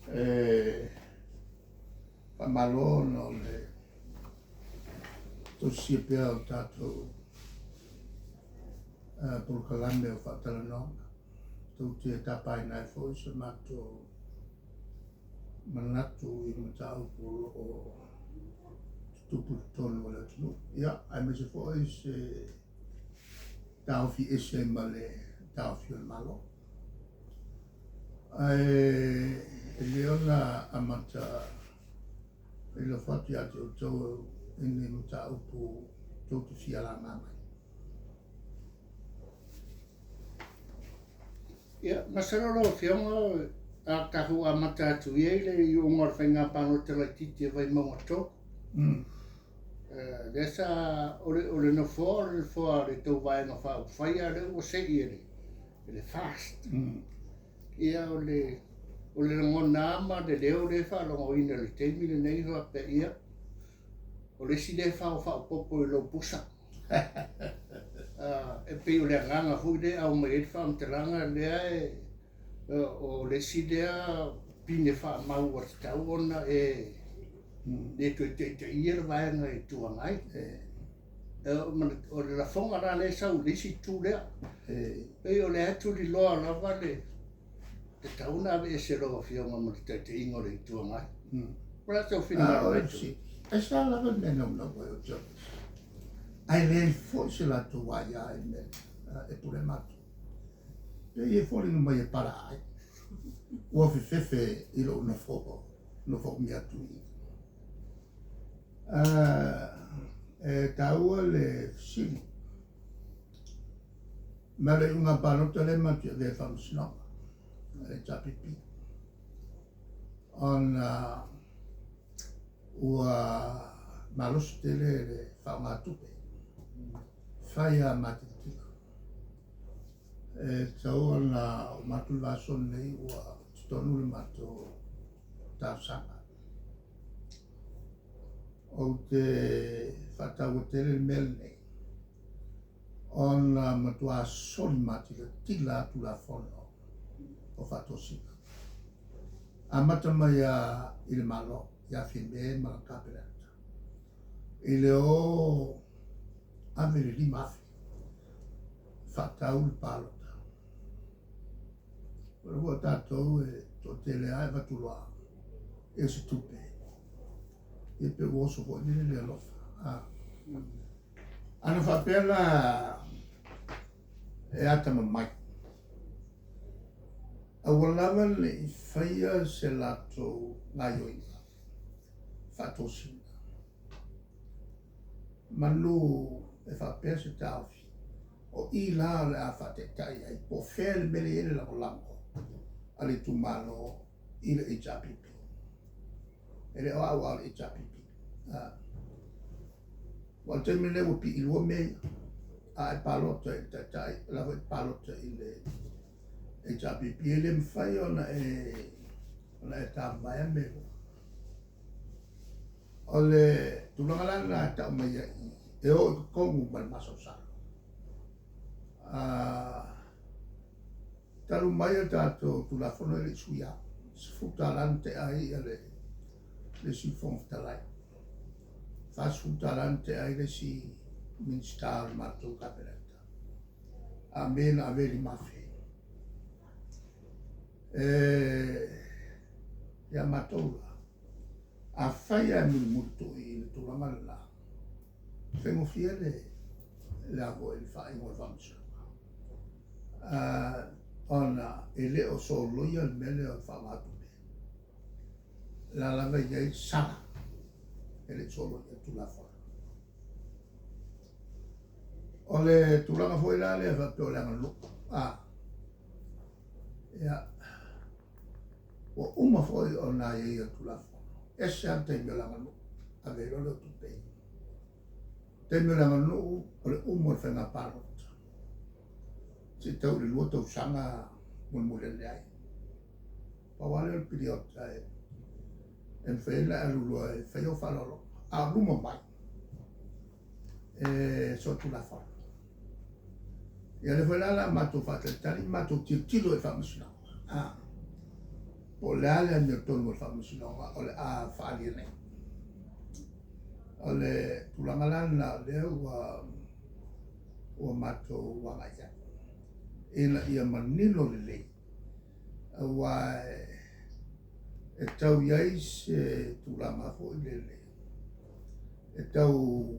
E faamalo ona o le tausia pea o tatou polokalame o faatalanoaga. Tou te tapaina ai foi se matou manatu i mataupu o lo o tutupu i totonu o le atunuu, ia, aemaise foi se taofi ese ai ma le taofi o le Malo. Ae e le ona amata i lafo atu ia te outou i ni mataupu tou te fia laga mai. Ia, masalo lau Afioga a tatou amata atu ia i le iuga o le faiga palota laitiiti a Vaimauga 3. Lea sa, o le, o le nofoa o le nofoa o le tou Vaega Faaupufai, a o lea ua sei e le, e le FAST. Ia, o le, o le lagona lava ma le leo lea e faalogoina i le taimi lenei faapea, ia, o le isi lea fao faaopoopo i lou pusa. E pei o le agaga foi lea e aumai ai le faamatalaga lea e, o le isi lea pine faamau ua tatau ona e le toe taitaia le vaega e Itu Agai. O le lafoga la lea e sau i le isi itu lea. Pei o lea e tuliloa lava le tatau ona aveese e lau Afioga ma le taitaiga o le Itu Agai. O le a sou finagalo mai tou? E sa lava le mea naunau ai o te aveese. Ae leai foi se latou aia i le mea e pule matou. Pei e foliga mai e pala ai. Ua fefefe i lou nofoa, nofo umi atu i i. E taua le fesili. Ma le iuga palota lea matou te avea i faamasinoga, le HRPP, ona ua malosi tele le faaaoga tupe, fai a matilatila. E tatau ona uma atu le vaiaso lenei ua totonu le matou talosaga. Ou te faataua tele le mea lenei, ona matua soli matilatila lava Tulafono o Faatosina. Amata mai lava i le Malo, ia Fiame ma lana Kapeneta, i le o ave le $5,000 faatau le palota. O le ua tatou e toatele lava e avatu loa e se tupe, ia pe ua oso foi lele le alofa. Ah. Ana faapea la e atamamai, aua lava ne i faia se latou gaoioiga faatosina, manu e faapea se taofi, o i la o le a faataitai ai po o fea le mea lea e i ai le lagolago a le itumalo i le HRPP. E le o au a o le HRPP. Aua o le taimi lenei ua pii lua mea ia. A e palota i le Taitai, o la foi e palota i le HRPP, e le mafai ona e ona e tamavaea mea e lua. O le tulaga la lena e tau mai ai i, e o i totonu ma le masalosalo. Talu mai a tatou Tulafono e le i suia, $10 na tea ai le isi Fofoga Fetalai, $40 na tea ai le isi Minisita o le matou Kapeneta, a me na ave i le $5,000. E ia matou la, afai lava e mulimuli i le tulaga lena, faigofie le le a foi le faaiuga o le faamasinoga, ona e le o soloia le mea lea o le faaaoga tupe. O la lava e i ai sala e le i soloia le Tulafono. O le tulaga foi la lea faapea o le aganuu, a, ia, ua uma foi ona aiaia le Tulafono. Ese lava le taimi o le aganuu, ave ai loa lea o tupe ia. Taimi o le aganuu, o le uma o le faiga palota, se i tau i le 2 tausaga mulimuli ane ai. Pau lava lea o le piliota e mafai ai ona e alu loa e fai au faaaloaloga. A o luma mai, e solitulafono. Ia lea foi la o le a matou faatalitali ma matou tilotilo i le faamasinoga. Po o le a le amiotonu o le Faamasinoga o le a faaalia nei. O le tulaga la lena o lea ua matou agai i ai, ina ia manino lelei, aua e tau i ai se tulaga foi lele e tau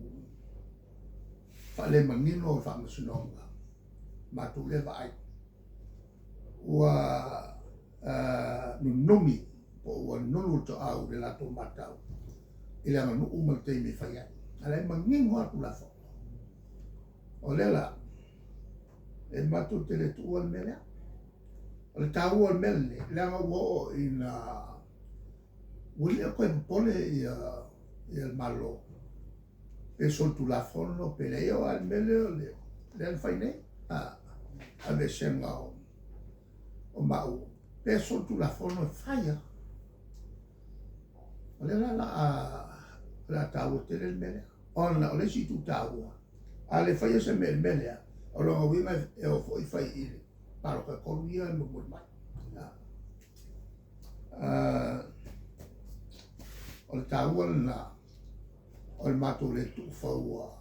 faalemanino le Faamasinoga, matou lea vaai, ua nunumi po ua nunu le toau i le latou matau i le aganuu ma le taimi e fai ai. A o la e manino lava le Tulafono. O lea la, e matou te le tuua le mea lea. O le taua o le mea lenei, leaga ua oo ina ua le o toe popole ia le Malo pe solitulafono pe leai, aua o le mea lea o lea na fai nei, aveesega o maua, pe solitulafono e fai lava. O lea la o le a taua tele le mea lea, ona o le isi itu taua, a le faia se mea i le mea lea, o lona uiga e o foi fai i le palota e 3 ia e mulimuli mai. O le taua lena o le matou le tuufaua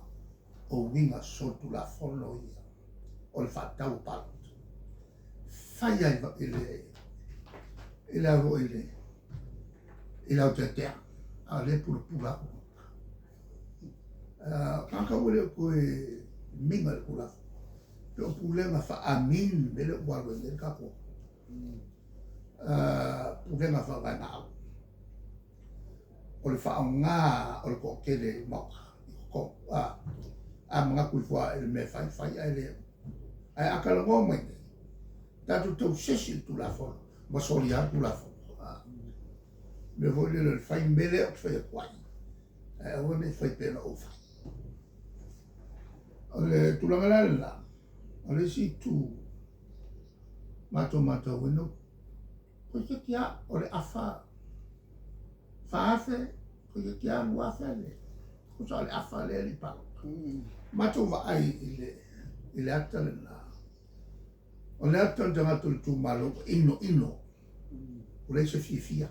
o uiga solitulafono ia o le faatatau o palota. Fai lava i le i le foi le i le aoteatea, a o lea e pulapula atu. Tagata ua le o toe miga i le Tulafono, pe o pulega faa-amini le mea lea ua alu ai nei le tatou pulega faavaegaau. O le faaaoga o le toatele i le Maota i totonu, a manatu ifo lava i le mea e fai, fai, ae le. Ae a talanoa mai nei, tatou tausesi i le Tulafono ma solia le Tulafono. Mea foi lele o le fai mea lea ou te fai atu ai, ae aua ne i fai pei ona ou fai. O le tulaga la lena, o le isi itu matou matauina, toeitiiti lava o le afa 4,000, toeitiiti lava 2,000 le, tusa o le afa lea e le i palota. Matou vaai i le ata lena, o le ata o le tagata o le itumalo ua inoino, ua leai se fiafia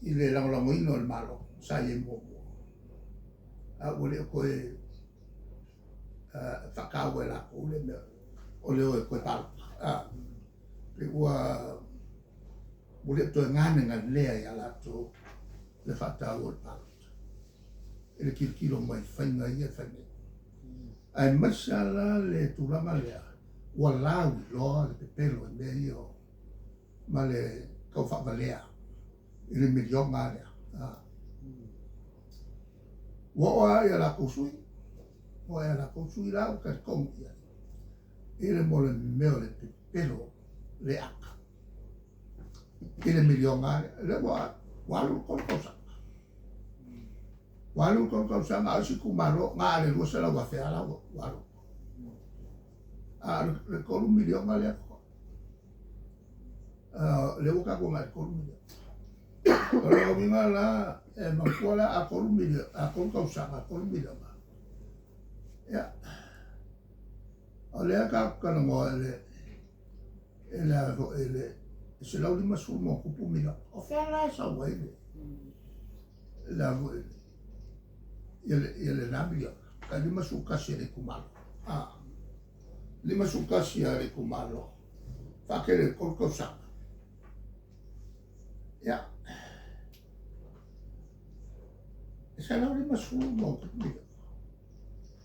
i le lagolagoina o le Malo sa i ai muamua, a ua le o toe faataua e latou le mea o le o e toe palota. Pe ua le o toe ganeganea ia latou le faataua o le palota i le tilotilo mai faiga ia e fai nei. Aemaise lava la le tulaga lea ua lauiloa le pepelo i mea ia ma le tau faavalea i le miliona lea. Ua oo lava ia latou sui, ua oo ia latou sui la ua talitonu i ai i le mo le mea o le pepelo le ata i le miliona lea. Lea ua alu le 3 tausaga. Ua alu le 3 tausaga, a o isi itumalo na o le 200,000 lava la ua alu. A o le 3 miliona lea, lea ua tatou agai i le 3 miliona. O le uiga la, e manatua la a 3 miliona, a 3 tausaga, 3 miliona. Ia, o lea tatou talanoa i le i le 150+ miliona. O fea la e sau ai le foi ia lena miliona? Tai 51 a le itumalo. 51 a le itumalo. Faatele i le 3 tausaga. Ia, e 150+ miliona.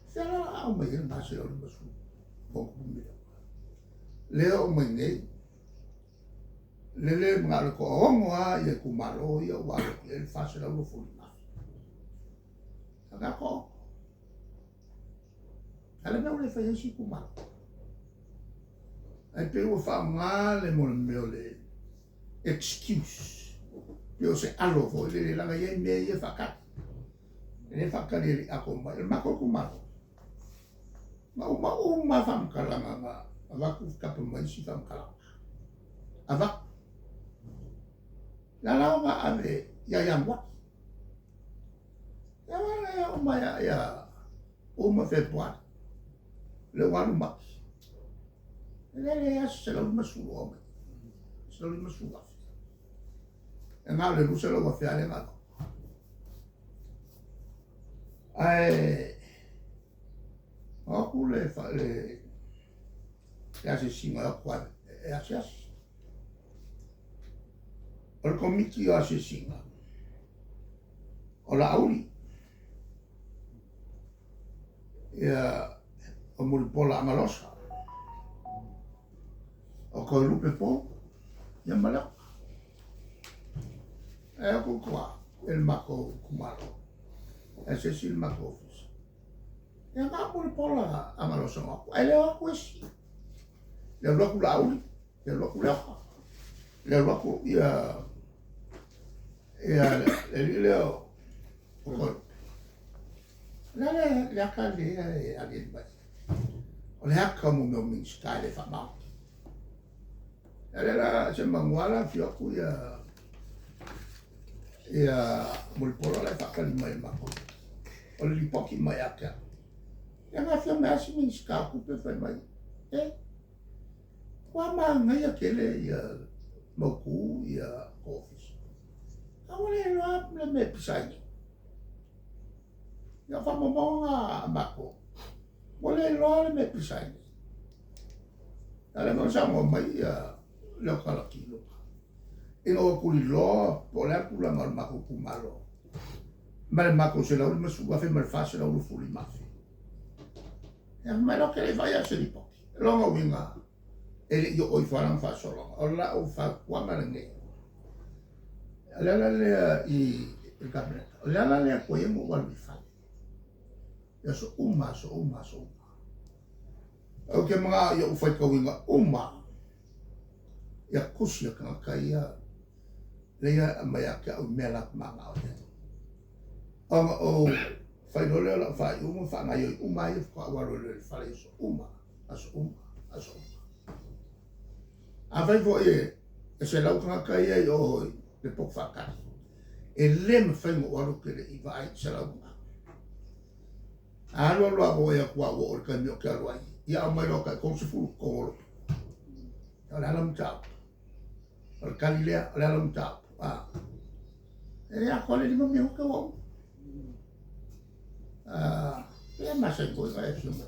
Fea la a aumai ai lena 150+ miliona? Lea o mai nei, le le manao le toaono lava ia itumalo ia ua alu atu i ai le 425,000. Na toaono. A le mea ua le fai ai si itumalo. Ae pei ua faaaoga le mo le mea o le excuse, pe o se alo foi lele, leaga e i ai mea ia e faatali. E le faatali e le i atoa mai. O le matou itumalo, na uma uma faamatalaga na avatu tapa mai isi faamatalaga. Avatu. La la ona ave ia Ianuari. Ia wala uma ia uma Fepuari. Le ua alu Mati. E le leai lava se 150 o aumai. 150,000. E na o le 200,000 lava lea na avatu. Ae o atu le le le asiasiga o atu e asiasi. O le komiti o asiasiga o Laauli ia o Mulipola Agalosa o Toelupe Pou ia ma Leota. E o atu tua i le matou itumalo e asiasi le matou ofisa. Ia na o Mulipola Agalosa na o atu, ae le o atu isi. Le alu atu Laauli, le alu atu Leota, le alu atu ia ia le alii lea o Toelupe. O le a le le ata lea e aliali mai? O le ata o mea o Minisita e le faamaoni. Ia lea la se manua la afio atu ia ia Mulipola la e faatali mai i le matou. O le lipoti mai ia te au. Ia na afio mai lava si Minisita o Tupe fai mai, e, ua manaia tele ia mautu ia tou ofisa. A ua le iloa le mea e pisa ai nei. Ia o faamaumauga na a matou. Ua le iloa le mea e pisa ai nei. A o lea foi na saunoa mai ia Leota Laki Luka, ina ua tuliloa po o le a le tulaga o le matou itumalo ma le matou $150,000 ma le $425,000. Ia fai mai loa ou te le i vaai lava i se lipoti. O lona uiga, e le i oo ifo lava lana faasologa. O lau fautuaga lenei, o le ala lea i le Kapeneta, o le ala lea tuai ai ona ou alu i le fale, i aso uma, aso uma, aso uma. Ou te manao ia ou faitauina uma ia tusi a tagata ia lea e aumai ia te au i mea latou te mananao i ai. Ona ou fai loa lea o lau faaiuga, faagaoioi uma lava ia faatoa ou alu ai loa i le fale i aso uma, aso uma, aso uma. Afai foi e 100 tagata ia i o i le potu faatali, e le mafai ona ou alu ou te le i vaai i le 100 lena. A alu alu lava ua atu lava ua oo i le taimi ou te alu ai, ia aumai loa tai 30 totonu o lou. O le a lau mataupu? O le tali lea, o le a lau mataupu? A, e le atoa le 5 minute ua uma. A, e masani foi ona e afio mai.